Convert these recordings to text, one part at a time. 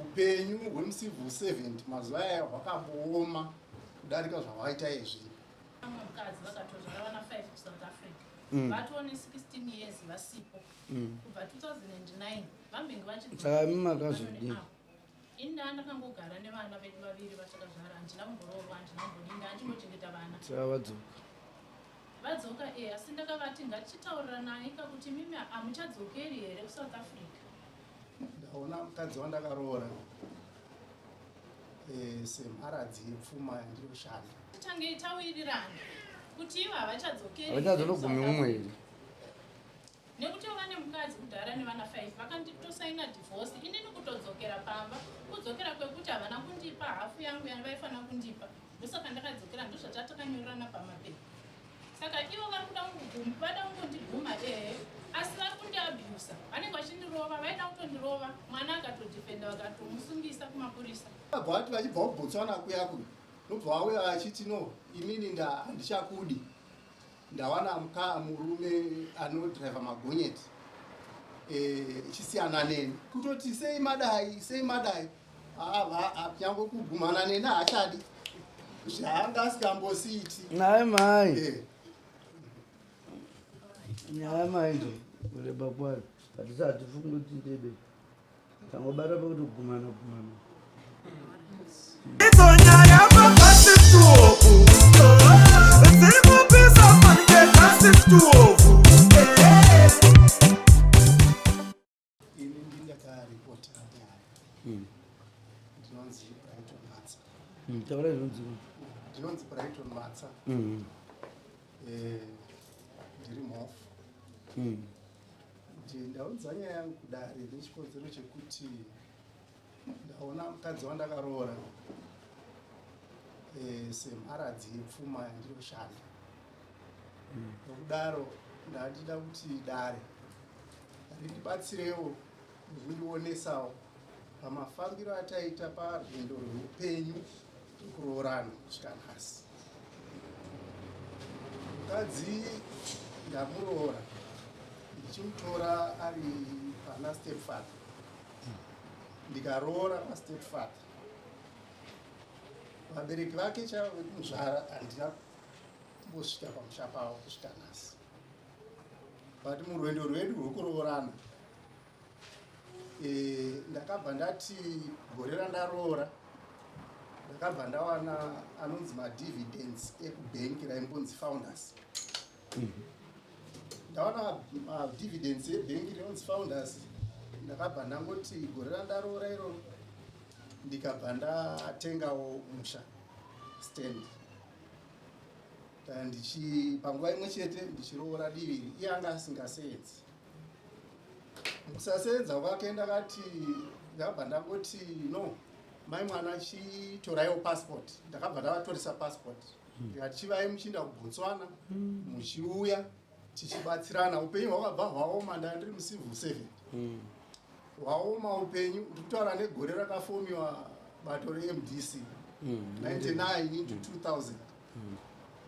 Upenyu hwemucivil servant mazuva aya hwakambooma kudarika zvahwaita izvi. Vamwe mukadzi vakatozvara vana 5 kuSouth Africa. Vatoo ne 16 years vasipo. Kubva 2009 vambenge vachidzoka. Saka imi makazodii? Ini ndaa ndakangogara nevana vedu vaviri vatakazvara, handina kumboroorwa, handina kumbodii, ndaa ndingochengeta vana. Saka vadzoka. Vadzoka e, asi ndakavati ngatichitauriranai ka kuti mimi hamuchadzokeri here kuSouth Africa. Ndaona mukadzi wandakaroora semharadzi yepfuma yandinoshanda. Tichange tawirirana kuti ivo havachadzokeri. Havachazonogumi mumwe here? Nekuti vane mukadzi kudhara nevana 5 vakanditosaina divorce, inini kutodzokera pamba, kudzokera kwekuti havana kundipa hafu yangu yavaifanira kundipa, ndosaka ndakadzokera, ndozvatatakanyorerana pamapepa. Saka ivo vari kuda kungoguma, vada kungondiguma ehe, asi vari kundiabusa, vanenge vachindirova, vaida kutondirova, mwana akatodefenda vakatomusungisa kumapurisa. Vabva vati vachibva kuBotswana kuya kuya, ndobva vauya vachiti no, inini handichakudi, ndawana murume anodhiraivha magonyeti, chisiyana neni. Kutoti sei madai, sei madai, nyangwe kugumana neni haachadi, zvaanga asingambosiiti. Nhai mai. Nyaya manje kureba kwayo hatisati fungi kuti ndebe tangobata pakuti kugumana gumana. Idzonyaya pafasituoku dziri kupisa fanike kasituoku. Ini ndindakaripota nyaya. Ndinonzi Brighton Matsa. Taura zvinonzi. Ndinonzi Brighton Matsa. Ndiri mhofu. Ndaudza nyaya yangu kudare nechikonzero chekuti ndaona mukadzi wandakaroora semharadzi yepfuma yandinoshanda. Nokudaro ndandida kuti dare rindibatsirewo nekundionesawo pamafambiro ataita parwendo rweupenyu rwekuroorana kusvika nhasi. Mukadzi ndamuroora ndichimutora ari pana stepfather, ndikaroora pastepfather. Vabereki vake chaivo vekumuzvara handina kumbosvika pamusha pavo kusvika nhasi. But murwendo rwedu rwekuroorana, ndakabva ndati gore randaroora ndakabva ndawana anonzi madividends ekubhenki raimbonzi Founders. Ndawana madividends ebhenki rinonzi Founders, ndakabva ndangoti gore randaroora iroro ndikabva ndatengawo musha, stand. Ndichi panguva imwe chete ndichiroora diviri, iye anga asingasenzi. Mukusasenza kwake ndakati ndakabva ndangoti no, mai mwana, chitoraiwo passport. Ndakabva ndavatoresa passport, ndikati chivai muchiinda kuBotswana, muchiuya tichibatsirana. Upenyu hwakabva hwaoma, ndaa ndiri mucivil servant. Hwaoma upenyu, ndikutaura negore rakafomiwa bato reMDC, 99 into 2000.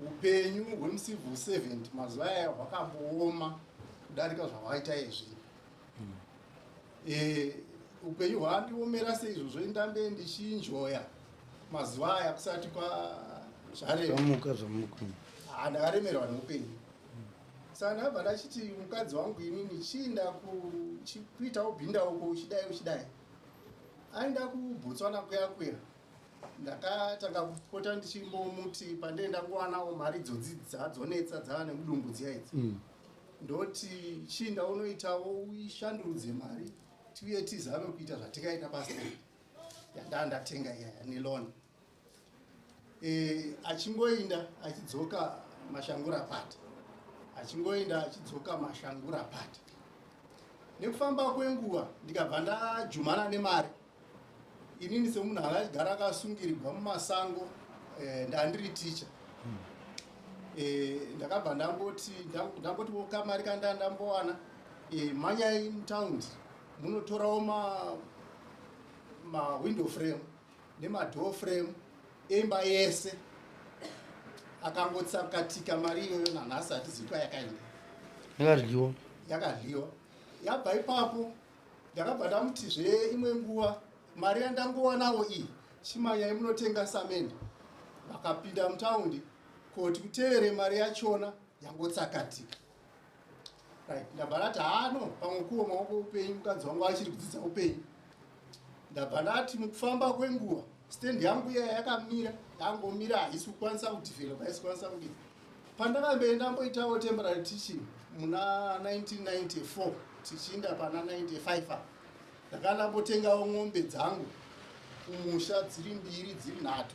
Upenyu hwemucivil servant mazuva aya hwakambooma kudarika zvahwaita izvi. Upenyu hwandiomera seizvozvo, ndambe ndichinjoya mazuva aya kusati kwazvarema. Zvamuka zvamuka. Ndakaremerwa neupenyu, saka ndakabva ndachiti mukadzi wangu, inini chiinda kuitawo bhindauko, uchidai uchidai. Aenda kuBotswana kuya kuya, ndakatanga kupota ndichimbomuti pandenda kuwanawo mari idzodzi dzadzonetsa dzava nemudumbu dziya idzi, ndoti chiinda unoitawo uishandurudze mari, tiuye tizame kuita zvatikaita pastand yandaa ndatenga iyaya neloan. Achingoinda achidzoka mashangura pata, achingoinda achidzoka mashangura pata. Nekufamba kwenguva ndikabva ndajumana nemari. Inini semunhu akagara akasungirirwa mumasango, ndandiri ticha, ndakabva ndangoti ndangoti kamari kanda ndambowana, manyai mutaundi munotorawo mawindow frame nemadoor frame emba yese. Akangotsakatika mari iyoyo, nanhasi hatizivi kwayakaenda. Yakadyiwa. Yakadyiwa. Yabva ipapo. Ndakabva ndamuti zve imwe nguva mari yandangowanawo iyi chimanyai munotenga samende. Vakapinda mutaundi koti kutevere mari yachona yangotsakatika. Right, ndabva ndati haano pamwe kuomawo kweupenyu mukadzi wangu achiri kudzidza upenyu. Ndabva ndati mukufamba kwenguva stand yangu iya yakamira yangomira haisi kukwanisa kudevelop haisi kukwanisa kudii. Pandakambe ndamboitawo temporary teaching muna 1994 tichiinda pana 95 apa ndakanga ndambotengawo ng'ombe dzangu kumusha dziri mbiri dziri nhatu.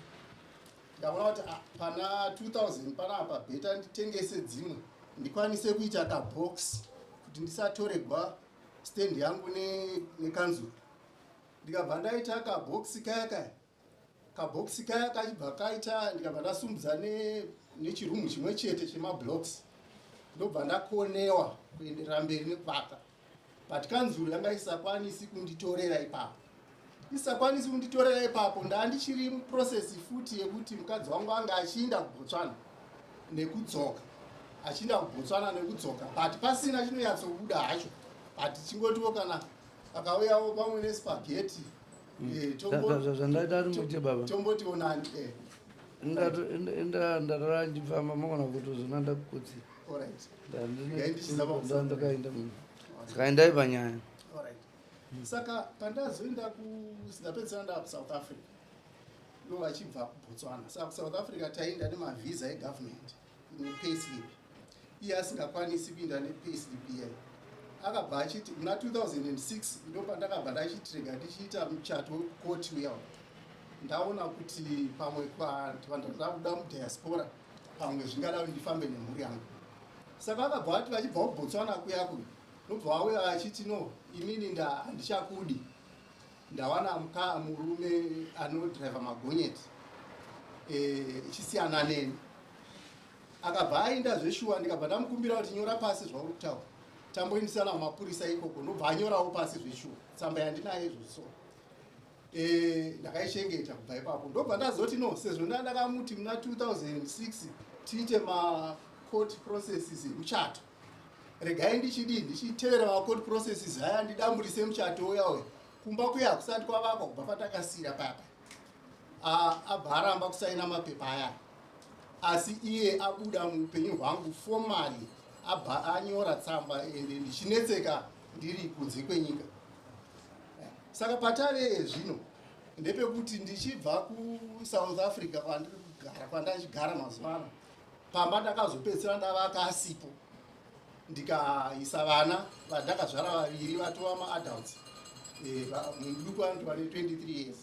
Ndikaona kuti ah, pana 2000 panapa bheta nditengese dzimwe ndikwanise kuita kabox kuti ndisatoregwa stand yangu nekanzuru. Ndikabva ndaita kabox kaya kaya kabhokisi kaya kachibva kaita ndikabva ndasumbudza nechirumu chimwe chete chemablocks ndobva ndakonewa kuenderera mberi nekuvaka but kanzuru yanga isakwanisi kunditorera ipapo isakwanisi kunditorera ipapo ndandichiri muprocess futi yekuti mukadzi wangu anga achiinda kubotswana nekudzoka achiinda kubotswana nekudzoka but pasina chinonyatsobuda hacho but chingotiwo kana akauyawo pamwe nespageti eh, zvandaita ari muite baba tomboti onani eh. Ndarara ndichifamba mogona kutozona ndakukutsi ndakaenda saka endai panyaya. Saka pandazoenda ndapedzisira ndaa kuSouth Africa ndo vachibva kuBotswana. Saka kuSouth Africa taienda nemavhisa egovernment nepayslip, iye asingakwanisi kuinda nepayslip iyayo. Akabva achiti muna 2006 ndo pandakabva ndachitirega ndichiita muchato wekukoti uya. Ndaona kuti pamwe pandada kuda mudiaspora pamwe zvingada kuti ndifambe nemhuri yangu. Saka akabva ati vachibva kuBotswana kuya kuya ndobva vauya vachiti no, inini handichakudi, ndawana murume anodhiraivha magonyeti, ichisiyana neni. Akabva aenda zveshuwa. Ndikabva ndamukumbira kuti nyora pasi zvauri kutaura tamboindisana mumapurisa ikoko. Ndobva anyorawo pasi zveshuwa tsamba yandinayo izvozvo. Ndakaichengeta kubva ipapo. Ndobva ndazoti no, sezvo ndandakamuti muna 2006 tiite macourt processes emuchato, regai ndichidii ndichitevera macourt processes aya ndidamburise muchato uya uya. Kumba kuya kusati kwavakwa kubva patakasira papa. Abva aramba kusaina mapepa aya, asi iye abuda muupenyu hwangu formally, abva anyora tsamba ende ndichinetseka ndiri kunze kwenyika. Saka patave zvino ndepekuti ndichibva kuSouth Africa kwandiri kugara kwandachigara mazuva ano, pamba ndakazopedzisira ndavaka asipo, ndikaisa vana vandakazvara vaviri vatova maadults. Muduku anotova ne23 years,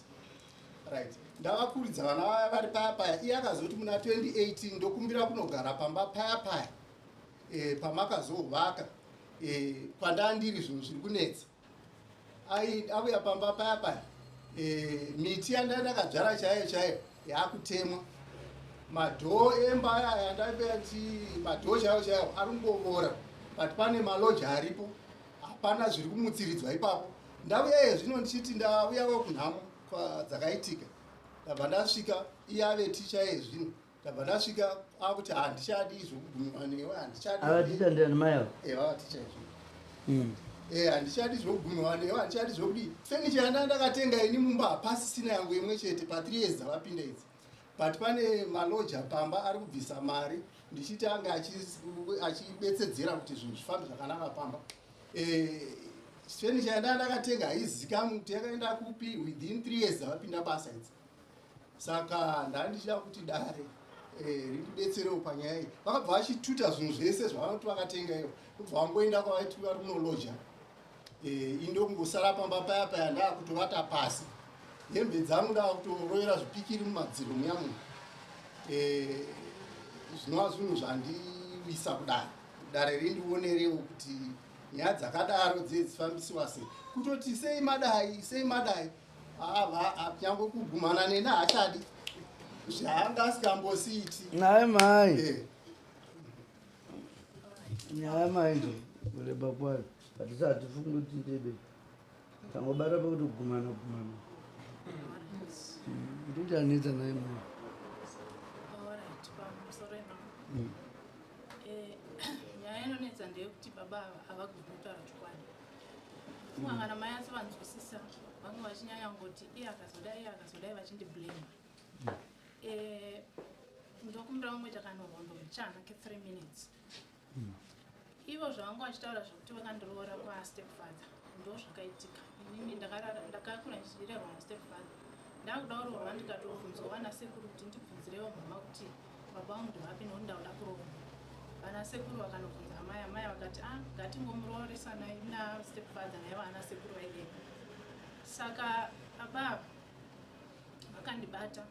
right? Ndavakuridza vana vaya vari paya paya. Iye akazoti muna 2018 ndokumbira kunogara pamba paya paya pamakazovaka kwandandiri zvinhu zviri kunetsa. Auya pamba paya paya, miti yandandakadzvara chaiyo chaiyo yakutemwa, madoor emba aya yandati madoor chaiwo chaiwo ari kungovora, but pane maloja aripo, hapana zviri kumutsiridzwa ipapo. Ndauya iye zvino ndichiti ndauyawo kunhamo dzakaitika, ndabva ndasvika iye ave ticha iye zvino. Ndabva ndasvika akuti handichadi zvokugumiwa newe, handichadi. Ava ticha ndiani, mai ava? Vava ticha izvo. Handichadi zvokugumiwa newe, handichadi zvokudii. Fenicha yanda ndakatenga ini mumba hapasisina yangu imwe chete pa3 years dzavapinda idzi, but pane maloja pamba ari kubvisa mari ndichiti ange achibetsedzera kuti zvinhu zvifambe zvakanaka pamba. Fenicha yanda ndakatenga haizikamwi kuti yakaenda kupi within 3 years dzavapinda basa idzi. Saka ndandichida kuti dare rindibetserewo panyaya iyi. Vakabva vachituta zvinhu zvese zvavanoti vakatenga iyo, kubva vangoenda kwavaiti vari kunoloja. Indokungosara pamba paya paya ndaakutovata pasi, hembe dzangu ndaakutorovera zvipikiri mumadziro muya muno. Zvinova zvinhu zvandiwisa kudare. Dare rindionerewo kuti nyaya dzakadaro dziye dzifambisiwa sei, kutoti sei madai, sei madai. Nyange kugumana neni haachadi, zvaanga asingambosiiti. Naye mai. Nyaya mai nje kureba kwayo hatisati fungi kuti ndebe tangobata pakuti gumana gumana ndichanetsa naye mai. Alright, pamusoro ipapo. Nyaya inonetsa ndeyekuti baba ava havagoni kutaura chokwadi. Umwe kana mai asi vanzwisisa vamwe vachinyanya kungoti iye akazodai iye akazodai vachindiblame. Eh, ndokumbira umwe takanorondo mbichana ke3 minutes. Ivo zvavanga vachitaura zvekuti vakandiroora kwastep father, ndo zvakaitika. Inini ndakakura ndichirerwa nastep father. Ndakuda kuroorwa, ndikatobvunzwa vana sekuru kuti ndibvunzirewo mama kuti baba vangu ndevapi, nokuti ndakuda kuroorwa. Vana sekuru vakanobvunza amai, amai vakati, "A, ngatingomurooresa nastep father." Naivo ana sekuru vaivepo. Saka baba ava vakandibata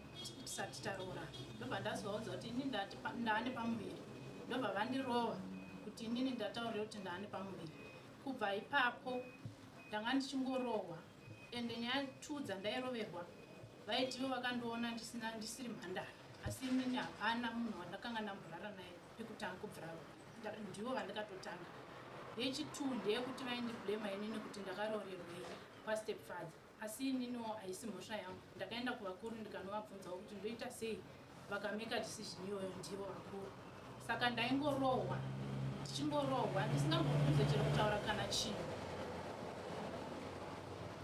tisati taroora. Ndobva ndazovaudza kuti inini ndaane pamuviri. Ndobva vandirova kuti inini ndataurire kuti ndaane pamuviri. Kubva ipapo ndanga ndichingorohwa, ende nyaya two dzandairoverwa, vaiti ivo vakandiona ndisina, ndisiri mhandara, asi inini hapana munhu wandakanga ndamborara naye pekutanga kubvira ndivo vandakatotanga. Yechi2 ndeyekuti vaindiblema inini kuti ndakaroorerwei kwastep father, asi ininiwo haisi mhosva yangu. Ndakaenda kuvakuru ndikanovabvunzawo kuti ndoita sei, vakameka decision iyoyo, ndivo vakuru. Saka ndaingorohwa, ndichingorohwa, ndisingambobvunze chero kutaura kana chinhu.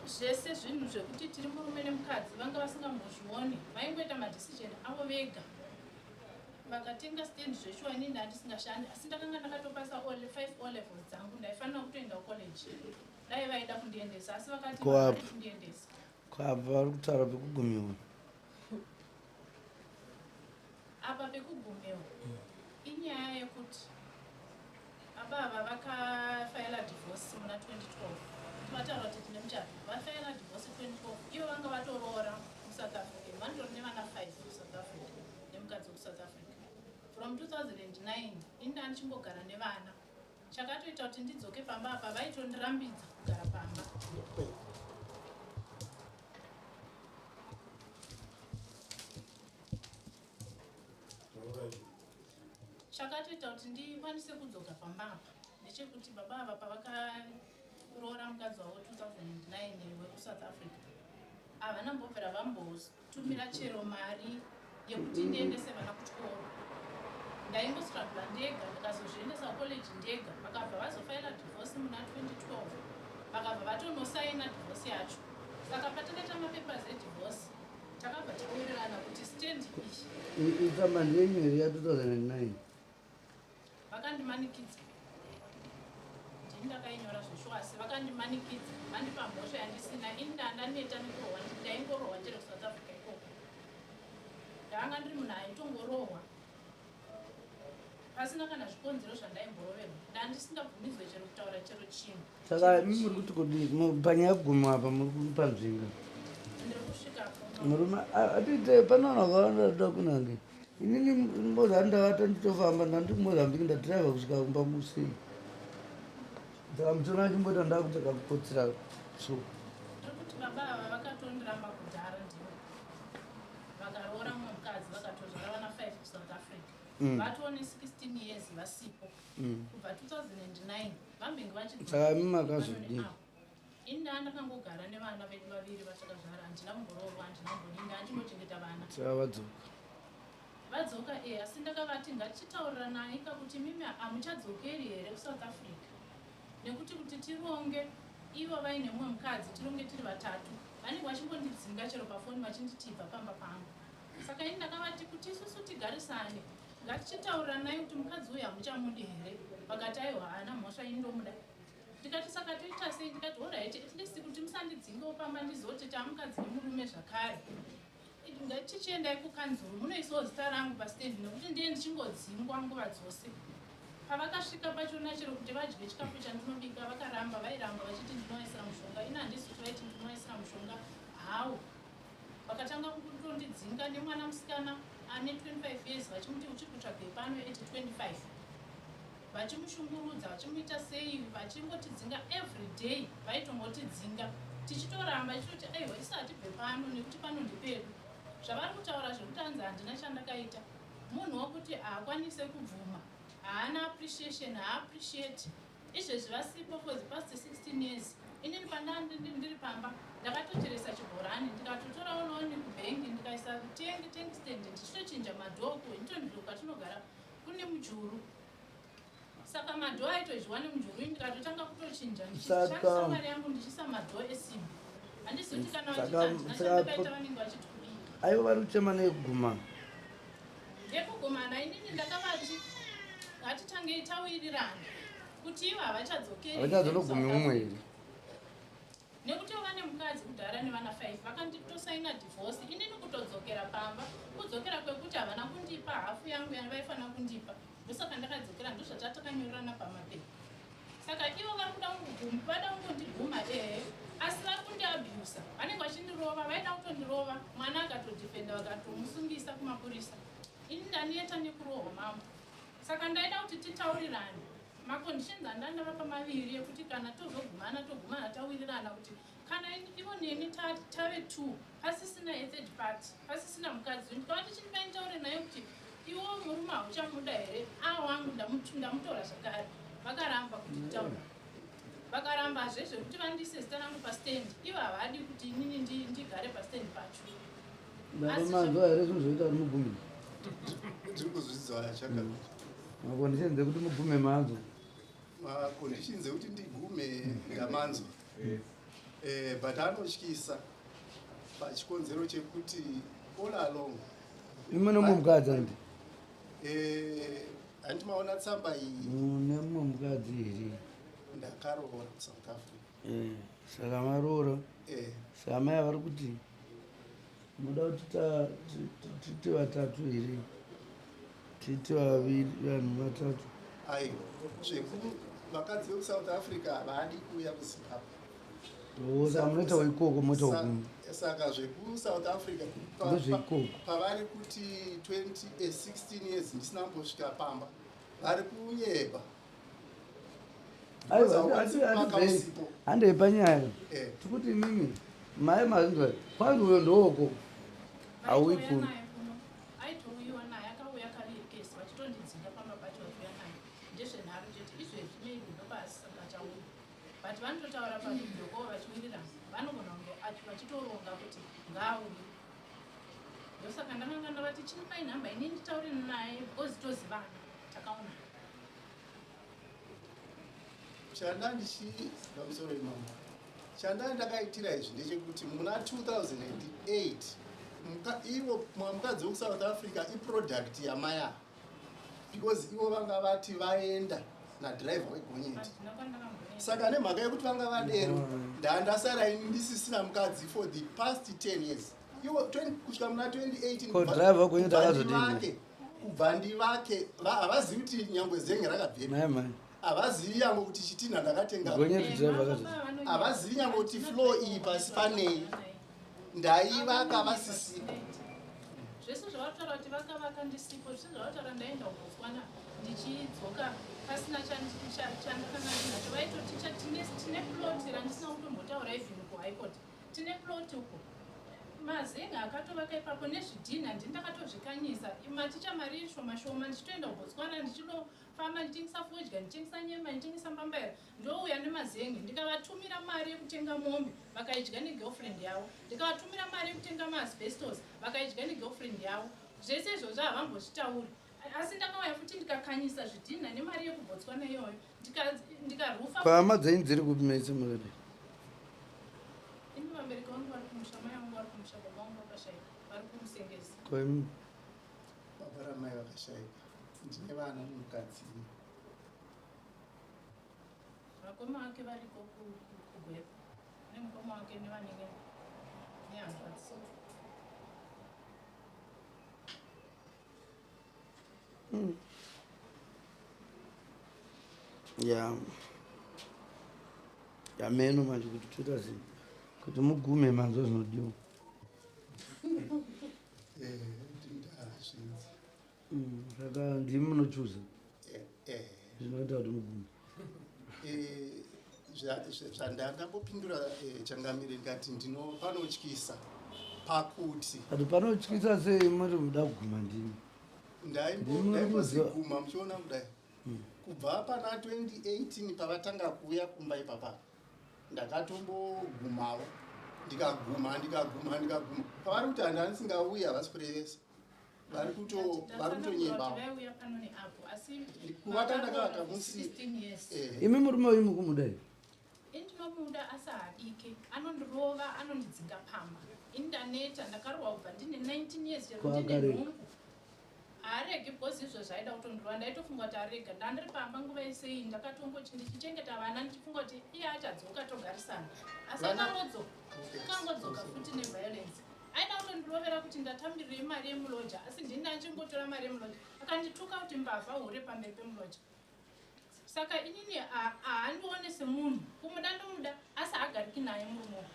Zvese zvinhu zvekuti tiri murume nemukadzi vanga vasingambozvioni, vaingoita madecision avo vega. Vakatenga stand zveshuwa. Inini ndandisingashandi, asi ndakanga ndakatopasa five O levels dzangu. Ndaifanira kutoenda kucollege dai vaida kundiendesa, asi vakati Ko havadi kundiendesa. Kwapa vari kutaura pekugumiwa. Apa pekugumiwa inyaya yekuti baba ava vakafaila divorce muna 2012. Vataura kuti tine muchato, vafaila divorce 2012. Ivo vanga vatoroora muSouth Africa, vanotori nevana 5 kuSouth Africa nemukadzi wekuSouth Africa. From 2009 ini ndandichingogara nevana. Chakatoita kuti ndidzoke pamba apa, vaitondirambidza kugara pamba. Chakatoita kuti ndikwanise kudzoka pamba apa ndechekuti baba ava pavakaroora mukadzi wavo 2009 wekuSouth Africa, havana mbobvira vambotumira chero mari yekuti ndiendese vana kuchikoro. Ndaingostrugla ndega, ndikazozviendesa kucollege ndega. Vakabva vazofaila divorce muna 2012, vakabva vatonosaina divorce yacho. Saka patakaita mapapers edivorce, takabva tawirirana kuti stand iyi Itsamba ndeyenyu here ya2009? Vakandimanikidza. Ndini ndakainyora zveshuwa, asi vakandimanikidza, vandipa mhosva yandisina. Ini ndandaneta nekurohwa, ndaingorohwa chero kuSouth Africa ikoko. Ndanga ndiri munhu aitongorohwa pasina kana zvikonzero zvandaimboroverwa. Ndandisingabvumidzwe chero kutaura chero chinhu. Saka imi muri kuti kudii panyaya yekuguma apa? Muri kumupa nzvinga? Ndiri kusvikapo. Murume atiite pane vanhu vakawanda toda kunange. Inini mbozani ndavata ndichitofamba, ndandiri kuMozambique, ndadhiraivha kusvika kumba musei. Saka muchiona achimbota ndakutsvaka kukotsira so. Ndiri kuti baba ava vakatondiramba kudhara. Ndivo vakaroora mumwe mukadzi, vakatozvara vana 5 kuSouth Africa. Vatone 16 years vasipo. Kubva 2009 vambenge vachidzoka. Saka imi makazodii? Ini ndaa ndakangogara nevana vedu vaviri vatakazvara. Handina kumboroorwa, handina kumbodii, ndandingochengeta vana. Saka vadzoka? Vadzoka, e, asi ndakavati ngatichitauriranai kakuti mimi hamuchadzokeri here kuSouth Africa, nekuti kuti tironge ivo vaine mumwe mukadzi, tironge tiri vatatu. Vanenge vachingondidzinga chero pafoni, vachinditibva pamba pangu. Saka ini ndakavati kuti isusu tigarisane, ngatichitauriranai kuti mukadzi uyu hamuchamudi here. Vakati aiwa, haana mhosva, ini ndomuda. Ndikati saka toita sei? Ndikati alright, at least kuti musandidzingewo pamba, ndizoti taamukadzi nemurume zvakare, ngatichiendai kukanzuru munoisawo zita rangu pastendi, nekuti ndiye ndichingodzingwa nguva dzose. Pavakasvika pachona, chero kuti vadye chikafu chandinobika vakaramba. Vairamba vachiti ndinovaisira mushonga. Ini handisi kuti vaiti ndinovaisira mushonga hawo. Vakatanga kutondidzinga nemwana musikana ane 25 years, vachimuti uchiri kutsvagei pano at 25, vachimushungurudza, vachimuita sei, vachingotidzinga every day. Vaitongotidzinga tichitoramba tichitoti aiwa, isi hatibve pano nekuti pano ndepedu. Zvavari kutaura zvekuti anzi handina chandakaita, munhu wokuti haakwanise kubvuma, haana appreciation, haappreciate. Izvezvi vasipo for the past 16 years. Inini pandandiri pamba ndakatocheresa chibhorani, ndikatotorawo loan kubhengi, ndikaisa tank, tank stand, ndichitochinja madoor kuHintonville kwatinogara kune mujuru. Saka madhoo aitodyiwa nemujuru, ndikatotanga kutochinja Saka- ndichishandisa mari yangu ndichiisa madhoo esimbi. Handizi kuti kana Saka- vachiti handina saka- chandakaita, vanenge vachiti kudii. Aiwa, vari kuchema nekuguma. Yekugumana, inini ndakavati ngatitangei tawirirana kuti ivo havachadzokeri. Havachazonogumi mumwe here? Nekuti vane mukadzi kudhara nevana 5, vakanditosaina divorce. Inini kutodzokera pamba kudzokera kwekuti havana kundipa hafu yangu yavaifanira kundipa, ndosaka ndakadzokera. Ndozvatatakanyorerana pamapepa. Saka ivo vari kuda kungoguma, vada kungondiguma, ehe, asi vari kundiabhusa. Vanenge vachindirova, vaida kutondirova. Mwana akatodhifenda, vakatomusungisa kumapurisa. Ini ndaneta nekurohwa, mambo. Saka ndaida kuti titaurirane maconditions andandavapa maviri ekuti kana tozogumana, togumana tawirirana kuti kana ivo neni tave two, pasisina third party, pasisina mukadzi. Ndikavati chindipai nditaure naye kuti iwo murume hauchamuda here, a wangu ndamutora zvakare. Vakaramba kuti titaure, vakarambazve zvekuti vandise zita rangu pastand. Ivo havadi kuti inini ndigare pastand pacho. Baba, Asi manzwa here zvinhu zvoita kuti mugume? Tiri kuzvidzwa, chaka. Maconditions ekuti mugume manzwa? Maconditions ekuti ndigume ndamanzwa, but anotyisa pachikonzero chekuti all along Imwe nemumwe mukadzi, andi? Handiti maona tsamba iyi? Mune mumwe mukadzi here? Ndakaroora kuSouth Africa. Saka maroora? Saka mai vari kuti muda kuti tiite vatatu here, tiite vaviri, vanhu vatatu? Aiwa, zveku vakadzi vekuSouth Africa havadi kuuya kuZimbabwe. O, saka munoita ikoko, moita ugume. Saka zvekuSouth Africa Ndezveikoko. pavari kuti 20 16 years ndisina kumbosvika pamba, vari kunyeba. Aiwa, Because paka usipo. Handei panyaya. Tikuti imimi mai mazinzwa, kwanzi uyo ndowoko hauyi Vaitouya kuno. naye kuno, aitouyiwa naye, akauya kaviri kesi vachitondidzinga pamba pacho vachiuya naye. Ndezvenharo chete izvezvi, maybe ndopasakachauya, but vanototaura pavideo call vachiwirirana. Vanogona kunge vachitoronga kuti ngaauye. Ndosaka ndakanga ndavati chinipai nhamba inini nditaure naye, because tozivana, takaona. Chanda ndichi pamusoro imamo, chanda ndakaitira izvi ndechekuti muna 2008 ivo mukadzi wekuSouth Africa iproduct yamaya, because ivo vanga vati vaenda nadhiraivha wegonyeti. Handina kwandakamboenda. Saka nemhaka yekuti vanga vadero, ndandasara ini ndisisina mukadzi for the past 10 years, ivo kusvika muna 2018. Ko driver wegonyeti Kubva akazodini? Kubva ndivake, havazivi kuti nyangwe zenge rakabvepi. Mai mai. Havazivi yango kuti chitinha ndakatenga. Gonyeti driver akazodini? Havazivi nyange kuti floor iyi pasi panei. Ndaivaka vasisipo. Zvese zvavataura kuti vakavaka ndisipo, zvese zvavataura, ndaenda kuBotswana ndichidzoka pasina chandakanga ndinacho. Vaitoti tine plot randisina kutombotaura even kuHigh Court. Tine plot uko, mazenga akatovaka ipapo nezvidhinha, ndini ndakatozvikanyisa. Maticha mari shoma shoma, ndichitoenda kuBotswana, ndichinofamba ndichitengesa fodya, ndichitengesa nyemba, ndichitengesa mbambaira, ndouya nemazenge. Ndikavatumira mari yekutenga mombe, vakaidya negirlfriend yavo. Ndikavatumira mari yekutenga maasbestos, vakaidya negirlfriend yavo. Zvese izvozvo havambozvitauri, asi ndakauya futi ndikakanyisa zvidhinha nemari yekuBotswana iyoyo, ndikarufa. Kwahama dzenyu dziri kupi mese makadai? Ini vabereki vangu vari kumusha, mai vangu vari kumusha, baba vangu vakashayika, vari kumusengezi. Kwaimi? Baba ramai vakashayika. Ndine vana nemukadzi. Vakoma vake variko kuGweru, nemukoma wake nevanenge nehanzvadzi. Ya, yameno manje kuti toita sei kuti mugume, manzwa zvinodiwa? Ndazvinzi. Saka ndimi munochuza zvinoita kuti mugume. Zvandangambopindura, changamire, ndikati ndino panotyisa pakuti Ati panotyisa sei, muri muda kuguma ndimi? Ndimi muri kuziva. Ndaimboziguma muchiona kudai kubva pana 2018 pavatanga kuuya kumba ipapa, ndakatombogumawo, ndikaguma, ndikaguma, ndikaguma. Pavari kuti handi handisingauyi, havasi kurevesa. Vari kutonyebawo. Vaiuya pano neapo, asi Kuvaka ndakavaka musi 16 years. Imi murume wenyu mukumuda here? Indinomuda, asi haadike. Anondirova, anondidzinga pamba. Ini ndaneta, ndakarohwa kubva ndine 19 years, chero ndine Kwakarega. nhumbu. Haaregi, because izvo zvaida kutondirova, ndaitofunga kuti arega. Ndandiri pamba nguva yesei, ndakatongoti ndichichengeta vana, ndichifunga kuti iye achadzoka togarisana, asi akangodzoka futi neviolence. Aida kutondirovera kuti ndatambirirei mari yemuloja, asi ndini ndachingotora mari yemuloja. Akandituka kuti mbavha, hure, pamberi pemuloja. Saka inini haandione semunhu. Kumuda ndomuda, asi haagariki naye murume uyu.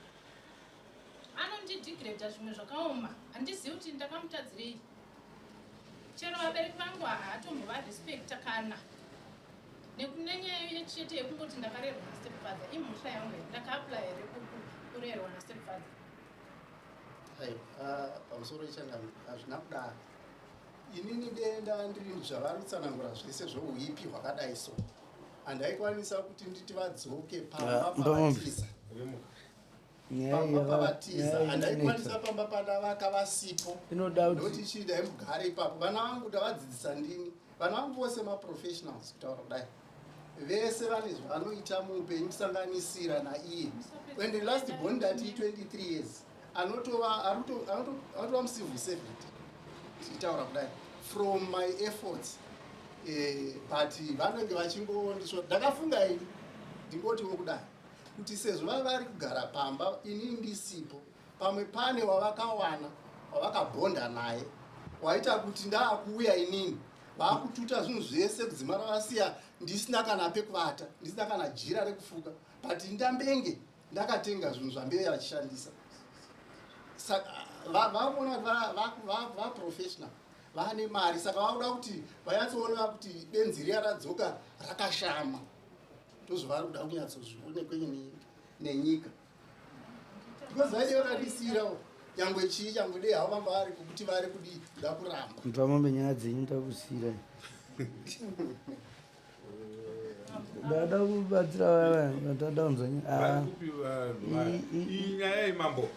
Anondidegrada zvimwe zvakaoma. Handizivi kuti ndakamutadzirei. Chero vabereki vangu haatombovarespekta kana nenyaya yechete yekungoti ndakarerwa nastepfather. Imhosva yangu here? Ndakaapply here kurerwa nastepfather? Aiwa, pamusoro yechangano, hazvina kudaro. Inini denda ndiri zvavari kutsanangura zvese zvouipi hwakadai, so handaikwanisa kuti nditi vadzoke pamba Ah, pavatiza. Nyaya Pamba pavatiza nyaya handaikwanisa, inonetsa. pamba pandavaka vasipo. Inoda kuti Ndokuti chii, ndaimugare ipapo. Vana vangu ndavadzidzisa ndini. Vana vangu vose maprofessionals, kutaura kudai, vese vane zvavanoita muupenyu, kusanganisira naiye. And the last born, ndati 23 years, anotova anotova mucivil servant, tichitaura kudai, from my efforts. But vanenge vachingondisvo. Ndakafunga ini, ndingotiwo kudai kuti sezvo vava vari kugara pamba inini ndisipo, pamwe pane wavakawana wavakabhonda naye, waita kuti ndaakuuya inini vaakututa zvinhu zvese kudzimara vasiya ndisina kana pekuvata, ndisina kana jira rekufuka, but ndambenge ndakatenga zvinhu zvambeve vachishandisa. Saka vakuona kuti vaprofessional, vane mari, saka vakuda kuti vanyatsoona kuti benzi riya radzoka rakashama. Ndozvavari kuda kunyatsozvionekwe nenyika, because vaide vakadisirawo nyangwe chii, nyangwe dei havo vanga vari kukuti vari kudii, kuda kuramba. Mutamambe, nyaya dzenyu ndakusiyirai. Ndada kubatsira vaya vandada kunzwa. Vari kupi vanhu vaya? Iyi nyaya yemambo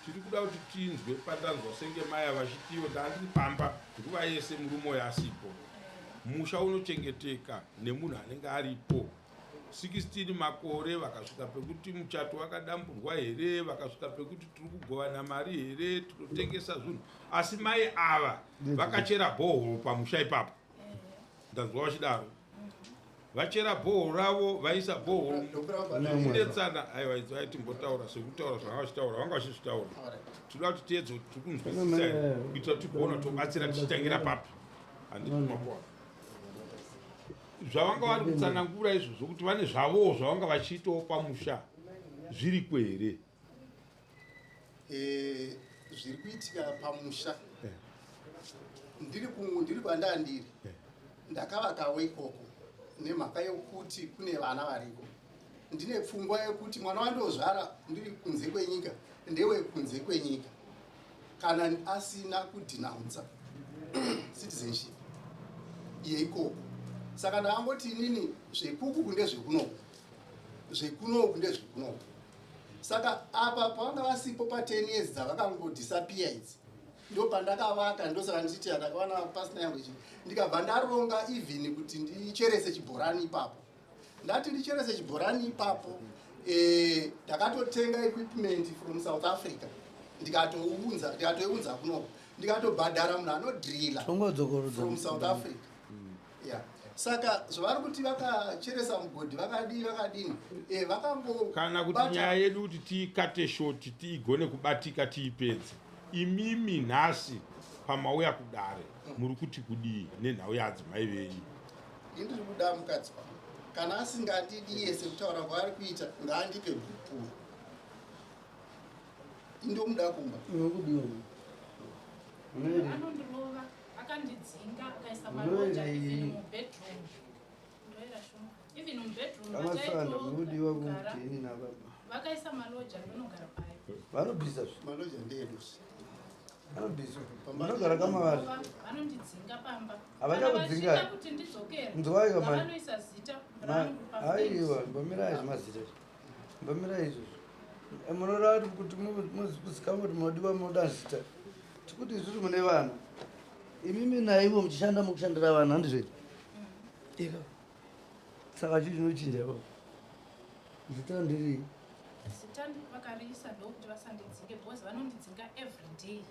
tiri kuda kuti tinzwe. Pandanzwa senge maya vachitiwo ndandiri pamba nguva yese murume uyo asipo. Musha unochengeteka nemunhu anenge aripo. 16 makore, vakasvika pekuti muchato wakadamburwa here? Vakasvika pekuti tiri kugovana mari here, tinotengesa zvinhu? Asi mai ava vakachera bhohoro pamusha ipapo, ndanzwa vachidaro. Vachera bhohoro ravo, vaisa bhohoro kunetsana. Aiwa, idzo aitimbotaura sekutaura zvavanga vachitaura, vanga vachizvitaura. Tinoda kuti tiedze kuti tiri kunzwisisa here, kuitira kuti tigoona tobatsira tichitangira papi. Handiti mapoa zvavanga vari kutsanangura izvozvo, kuti vane zvavowo zvavanga vachiitawo pamusha, zviriko here? Zviri kuitika pamusha, ndiri kwandaa ndiri, ndakavakawo ikoko nemhaka yokuti kune vana variko. Ndine pfungwa yekuti mwana wandozvara ndiri kunze kwenyika ndewekunze kwenyika, kana asina kudenouncer citizenship yeikoko. Saka ndakangoti inini zvekuku ndezvekunoku, zvekunoku ndezvekunoku. Saka apa pavanga vasipo pa10 years dzavakangodisappear idzi, ndo pandakavaka. Ndosaka ndichiti ndakawana pasina yangu ichi, ndikabva ndaronga even kuti ndicherese chibhorani ipapo. Ndati ndicherese chibhorani ipapo, ndakatotenga equipment from South Africa, ndikatounza, ndikatoiunza kunoko, ndikatobhadhara munhu anodrilla Tongodzokorodza. from South Africa, yeah. Saka zvavari kuti vakacheresa mugodhi, vakadii, vakadini, vakango Kana kuti nyaya yedu kuti tiikate short, tiigone kubatika, tiipedze. Imimi nhasi pamauya kudare muri kuti kudii nenhau yaadzimai venyu? Ini ndiri kuda mukadzi wangu. Kana asingandidi sekutaura kwaari kuita, ngaandipe gupuro, indomuda kumba. Unokudiwa. Anondirova, akandidzinga, akaisa maroja even mubedroom. Ndoera shuma, even mubedroom. Amasanda, mukudiwa. Vataitogara Kumuteni nababa. vakaisa maloja, ndonogara payo. Vanobvisa zve. Maloja ndeedu. Vanobvisa, munogara kamavari. Vanondidzinga pamba. Havachakudzinga. Kana vachida kuti ndidzokere, Nzwai kamai. vanoisa zita rangu pafence. Aiwa, mbomirai zvemazita izvo, mbomirai izvozvo. Munoreva kuti muzikamwa kuti munodiwa, munoda zita. Tikuti isusu mune vana. Imimi naivo muchishanda mukushandira vanhu handizvo here? Ika. Saka chii chinochinja ipapo? Zita ndiri Zita vakariisa ndokuti vasandidzinge because vanondidzinga every day.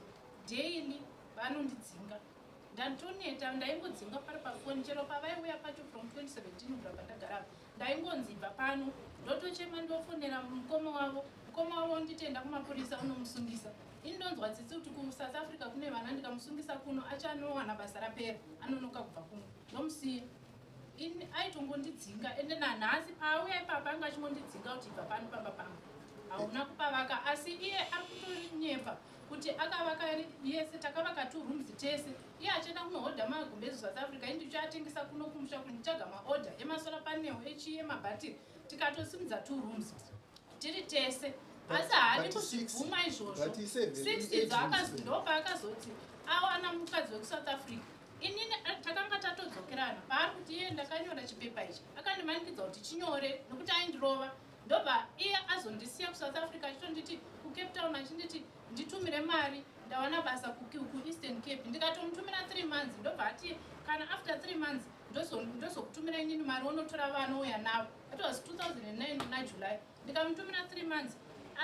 Daily vanondidzinga. Ndatoneta ndaingodzinga pari pafoni chero pavaiuya pacho from 2017 kuramba ndagara apa. Ndaingonzi ibva pano ndotochema ndofonera mukoma wavo mukoma wavo onditi enda kumapurisa unomusungisa. Ini ndonzwa tsitsi kuti kuSouth Africa kune vana ndikamusungisa kuno achanowana basa rapera anonoka kubva kuno ndomusiya. Ini aitongondidzinga ende nanhasi paauya ipapa anga achingondidzinga kuti ibva pano pamba pangu hauna kupavaka asi iye ari kutonyepa kuti akavaka yese takavaka two rooms tese iye achienda kunohodha magumbezi South Africa ini ndichiatengesa kuno kumusha kuti ndichaga maorder emasolar panel echii emabhatiri tikatosimudza two rooms tiri tese asi haadi kuzvibvuma izvozvo six ndopaakazoti awana mukadzi wekuSouth Africa inini takanga tatodzokerana paari kuti iye ndakanyora chipepa ichi akandimanikidza kuti chinyore nokuti aindirova ndobva iye azondisiya kuSouth Africa achitonditi kuCape Town achinditi nditumire mari ndawana basa kuEastern Cape ndikatomutumira 3 months ndobva ati kana after 3 months ndozokutumira inini mari wonotora vana ouya navo. That was 2009 naJuly ndikamutumira 3 months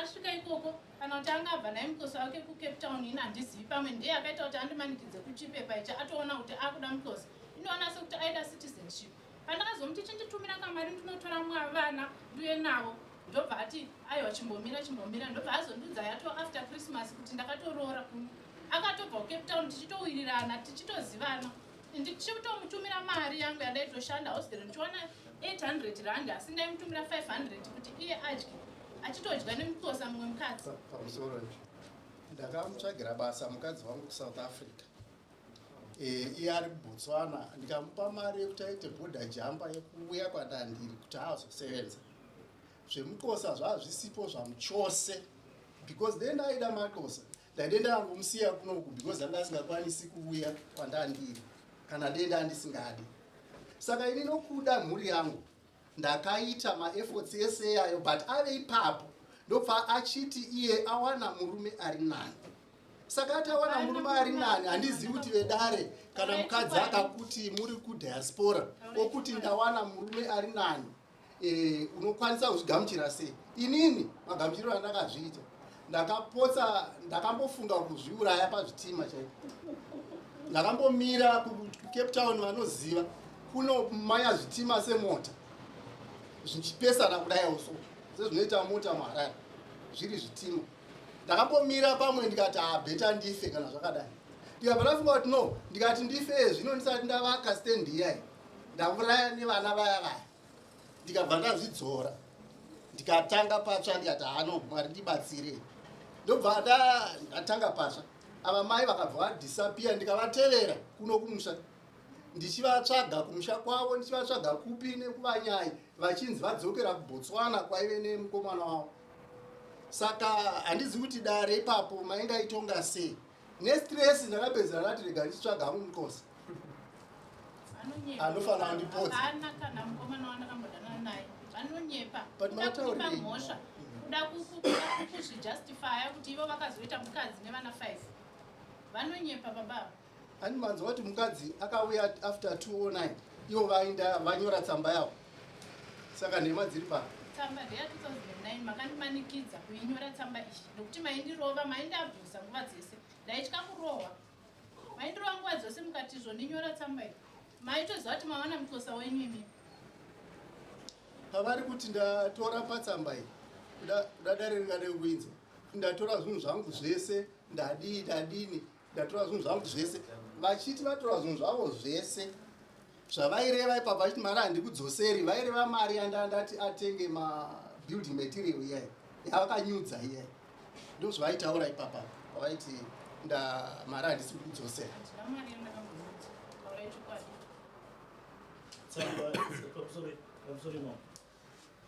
asvika ikoko kana kuti anga abva naye mukosi wake kuCape Town ini handizivi pamwe ndiye akaita kuti andimanikidze kuchipepa ichi atoona kuti akuda mukosi inoona sekuti aida citizenship. Pandakazomuti chinditumira kamari ndinotora vana ndiuye navo ndobva ati aiwa chimbomira chimbomira ndobva azondiudza yato after Christmas kuti ndakatoroora kuno akatobva kuCape Town tichitowirirana tichitozivana ndichitomutumira mari yangu yandaitoshanda hospital ndichiwana 800 rand asi ndaimutumira 500 kuti iye adye achitodya nemukosa mumwe mukadzi. Pamusoro ndakamutsvagira basa mukadzi wangu kuSouth Africa iye ari kuBotswana ndikamupa mari yekuti aite border jumper yekuuya kwandandiri kuti azosevenza zvemukosa zvazvisipo zvamuchose because then ndaida makosa ndaide ndangomusiya kunoku because anga asingakwanisi kuuya kwandandiri kana denda andisingadi. Saka ini nokuda mhuri yangu ndakaita maefforts ese yayo but ave ipapo ndobva achiti iye awana murume ari nani. Saka ati awana murume ari nani handizivi kuti vedare kana mukadzi akakuti muri kudiaspora okuti ndawana murume ari nani unokwanisa kuzvigamuchira sei? Inini magamuchiriro andakazviita ndakapotsa ndakambofunga kuzviuraya pazvitima chaiko. Ndakambomira kuCape Town vanoziva kunomanya zvitima semota zvichipesana kudai so sezvinoita mota muHarare zviri zvitima. Ndakambomira pamwe ndikati better ndife kana zvakadai. Ndikabva ndafunga kuti no ndikati ndife zvino ndisati ndavaka stand iyai ndauraya nevana vaya vaya. Ndikabva ndazvidzora ndikatanga patsva ndikati hano Mwari ndibatsire. Ndobva ndatanga patsva. Ava mai vakabva vadisappear ndikavatevera kuno kumusha ndichivatsvaga kumusha kwavo ndichivatsvaga kupi nekuvanyai vachinzi vadzokera kuBotswana kwaive nemukomana wavo. Saka handizivi kuti dare ipapo maingaitonga sei. Nestress ndakapedzera ndati rega ndichitsvaga hangu mukosi anofanira kundipodza. Hapana kana mukomana wandakambodanana naye vanonyepa kuda kundipa mhosva kuda kuzvijustifya kuti ivo vakazoita mukadzi nevana 5 vanonyepa baba. Ani manzwa kuti mukadzi akauya after 209 ivo vaenda vanyora tsamba yavo. Saka nhema dziri pa tsamba ndeya 2009 makandimanikidza kuinyora tsamba iyi nokuti maindirova maindiabhusa nguva dzese ndaitya kurohwa maindirova nguva dzose mukati zvondinyora tsamba iyi maitoziva kuti mawana mukosa wenyu imi. Pavari kuti ndatora patsamba iyi kuda dare ringade kuinzwa ndatora zvinhu zvangu zvese ndadii ndadini ndatora zvinhu zvangu zvese vachiti vatora zvinhu zvavo zvese zvavaireva ipapo vachiti mari handikudzoseri vaireva mari yandandati atenge mabuilding material iyayi yavakanyudza iyayi ndozvavaitaura ipapa pavaiti mari handisi kukudzosera. Tsamba pamusoro mama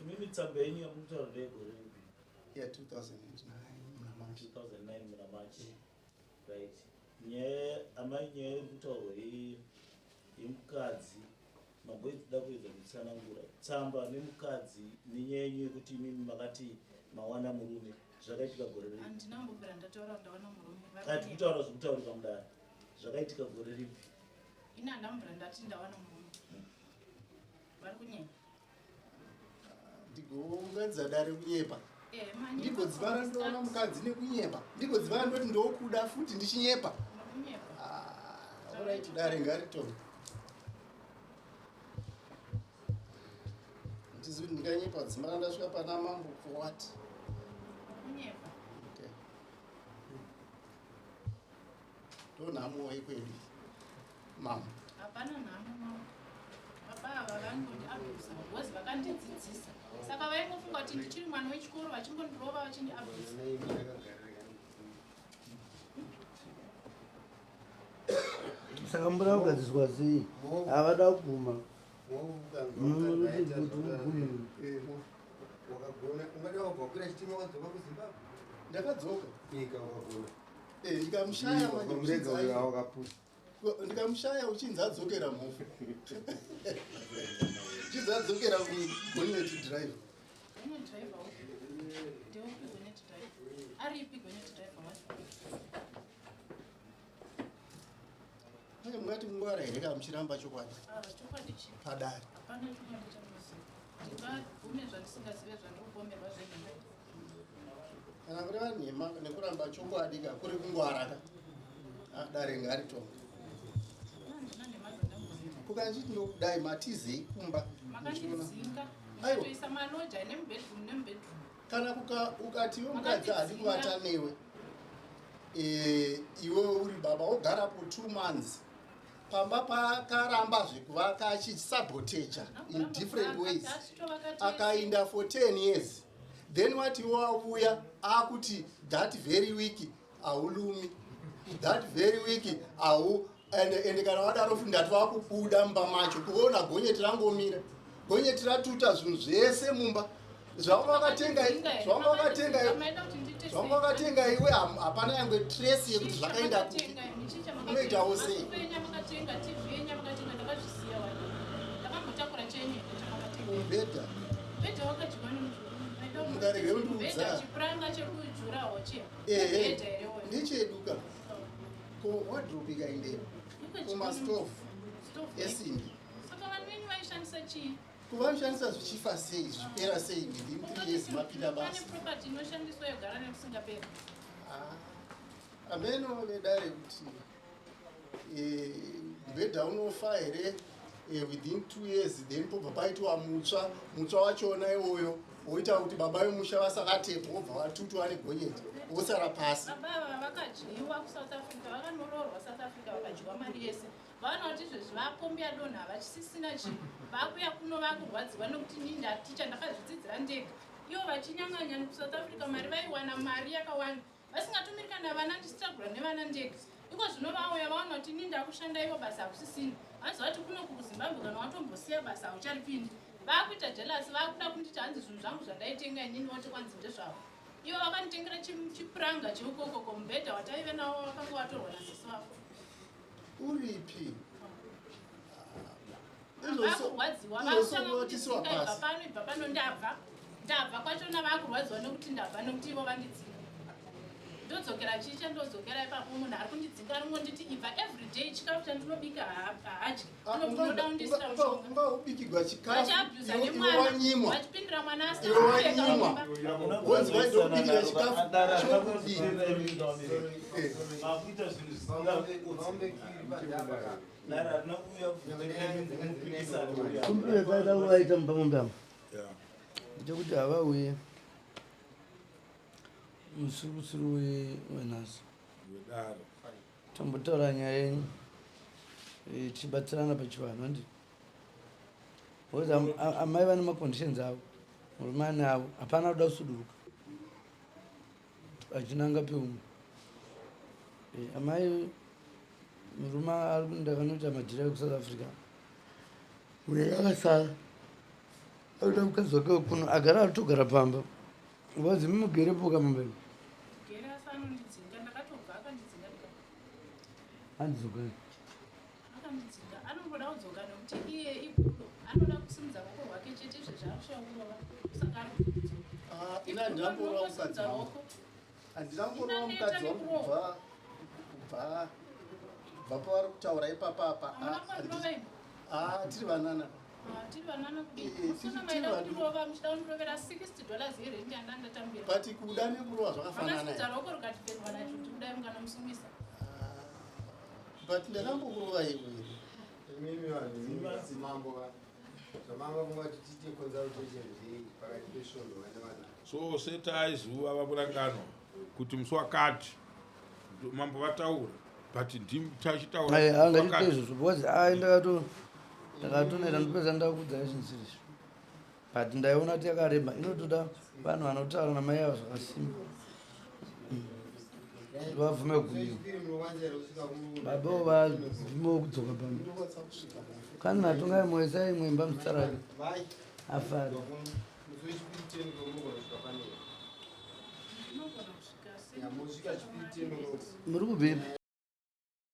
imimi tsamba yenyu yamukutaura ndeyegore ripi? Ya 2009 muna March. 2009 muna March. Right. Nyaya amai nyaya iri kutaurwa yemukadzi mamboida kuedza kutsanangura tsamba nemukadzi nenyaya yenyu yekuti imimi makati mawana murume zvakaitika gore ripi? Handina kumbobvira ndataura ndawana murume. Ati kutaura zvekutaurika mudare. Zvakaitika gore ripi? Ini handambura ndati ndawana murume. Vari kunyepa. Ndigounganidza dare kunyepa. Eh, manyepa. Ndigodzivara ndoona mukadzi nekunyepa. Ndigodzivara ndoti ndokuda futi ndichinyepa. Nekunyepa. Ah, alright dare ngaritonge. Ndizivi kuti ndinganyepa dzimara ndasvika pana mambo for what? Kunyepa. Okay. Ndonhamo yekwedu. Mambo. Hapana nhamo mambo. Baba ava vaingondiabhusa because vakandidzidzisa. Saka vaingofunga kuti ndichiri mwana wechikoro vachingondirova vachindiabhusa. Saka mbuda kugadziswa sei? Havada kuguma. Munoti kuti mugume. Wakagona ungada wabva wakwira chitima wakadzoka kuZimbabwe. Ndakadzoka. Nyika wakagona. Eh, ndikamushaya manje Murega uchinzi uyo wakapusa. Ndikamushaya uchinzi adzokera mhofu. Uchinzi adzokera kugonyeti drive. Gonyeti driver upi? Ndeupi gonyeti driver? Aripi gonyeti driver wacho? Manje mungati mungwara here kana muchiramba chokwadi? Ah, chokwadi chii? Padare. Hapana chokwadi chamunoziva. Ndingabvume zvandisingazive zvandikupomerwa zvenhema. Kana kureva nhema nekuramba chokwadi ka kuri kungwara ka. Ah, dare ngaritonge. Handina nhema dzandamboziva. Kukanchiti ndokudai matizei kumba. Muchiona. Makandidzinga. Aiwa. Ndikatoisa maloja nemubedroom nemubedroom. Kana ukati iwe mukadzi haadi kuvata newe. Iwe uri baba wogarapo 2 months. Pamba pakaramba zvekuvaka achisabotaja in different ways. Akainda for 10 years. Then wati wauya akuti that very week haulumi. That very week hau and kana wadaro futi ndati wakubuda mumba macho kuona gonyeti rangomira. Gonyeti ratuta zvinhu zvese mumba. Zvawanga wakatenga zvawanga wakatenga zvawanga wakatenga iwe hapana yangwe trace yekuti zvakaenda kupi. Unoitawo sei? Makatenga TV yenyu makatenga ndakazvisiya wani. Ndakambotakura chenyu chamakatenga. Mubhedha. Mubhedha wakadyiwa nemujuru. Mukarege kundiudza. Mubhedha chipuranga chekujurawo che. Ehe. Mubhedha here wona? Ndechedu ka. Ko wardrobe ikaendepi? Kuma stove esimbi. Saka vanhu venyu vaishandisa chii? Kuvanoshandisa zvichifa sei, zvichipera sei within 3 years mapinda Pane basa. property inoshandiswa yogara nekusingaperi. Ah, ameno vedare kuti mubhedha unofa here within 2 years then pobva paitwa mutsva, mutsva wachona iwoyo woita kuti baba vemusha vasakatepo wobva watutwa negonyeti wosara pasi. Baba ava vakadyiwa kuSouth Africa, vakanoroorwa South Africa vakadyiwa mari yese. Vaona kuti izvezvi vakombi yadonha havachisisina chinhu. Vakuya kuno vakurwadziwa nekuti inini ndaticha ndakazvidzidzira ndega. Ivo vachinyang'anya kuSouth Africa mari vaiwana mari yakawanda. Vasingatumiri kana vana ndichitagura nevana ndega. Iko zvino vauya vaona kuti inini ndakushanda ivo basa hakusisina. Vanoziva kuti kuno kuZimbabwe kana watombosiya basa haucharipindi. Vakuita jealous vakuda kunditi hanzi zvinhu zvangu zvandaitenga inini voti kwanzi ndezvavo. Ivo vakanditengera chipuranga cheukokoko mubhedha wataive nawo wakanga watorwa nasisi vavo. Uripi? Vakurwadziwa vakutanga kundidzinga ibva pano ibva pano ndabva. Ndabva kwachona vakurwadziwa nekuti ndabva nekuti ivo vandidzinga. Ndodzokera chicha ndodzokera ipapo munhu ari kundidzinga aringonditi ibva everyday chikafu chandinobika haadyi. Unoda kundisira mushonga. Ungaubikirwa chikafu Vachiabhuza iwe nemwana wanyimwa. vachipindira mwana asina Iwe kupfeka wanyimwa. mumba. Wonzi vaizobikira chikafu chokudii? Makuita zvinhu zvisingakodzeri. Dare harina kuuya kumupikisana. Kumbire kaida kuvaita mumba mombe amo. Ndechekuti havauye musi usiri wenhasi. Wedare. Tambotaura nyaya yenyu tichibatsirana pachivanhu handiti? Because amai vane maconditions avo, murume ane avo, hapana kuda kusuduruka achinanga peumwe. Amai murume ari kuenda kanoita madhiri ekuSouth Africa. Uye akasara akuda mukadzi wake wekuno agara atogara pamba. Because imi mugerepo kamambe. Gere asi anondidzinga ndakatobva akandidzinga ndikabva. Handidzoka. Akandidzinga anongoda kudzoka nekuti iye igudo anoda kusimudza ruoko rwake chete izvezvi akushaya kurova saka ari kudzoka. Ah, ini handina kurova mukadzi wangu. Handina kurova mukadzi wangu kubva Kubva pavari kutaura ipapa apa Hamuna kwandirova imi. Ah, tiri vanana. Ah, tiri vanana kudii? Eh, Musina tiri maida vanhu. kundirova muchida kundirovera 60 dollars yerenti yandanga ndatambira. But kuda nekurova zvakafanana. Makasimudza ruoko rukatipfekwa nacho kuti kudai mukanomusungisa. But ndakambokurova iwe. Imimi vanhu imimi mambo va zvamanga kungati tiite consultation zvei pakati pesvondo vane vanhu. So setai zuva vamuranganwa kuti musi wakati mambo vataura but ndim tachitaura Ai, musi angachiite wakati. izvozvo because ai ndakato ndakatoneta ndopedza ndakuudzai zvinhu zviri izvo but ndaiona kuti yakareba inotoda vanhu vanotaura namai ava zvakasimba Kuti vabvume kuiwa Chipiri munokwanisa here kusvika ku babawo vabvumewo kudzoka pamba Ndinokwanisa kusvika pamba. kanzi natongai moyo isai mwemba muzita rake Mai afare musi wechipiri 10 munogona kusvika panei. Ndinogona kusvika Ya mosvika chipiri 10 muri kubvepi?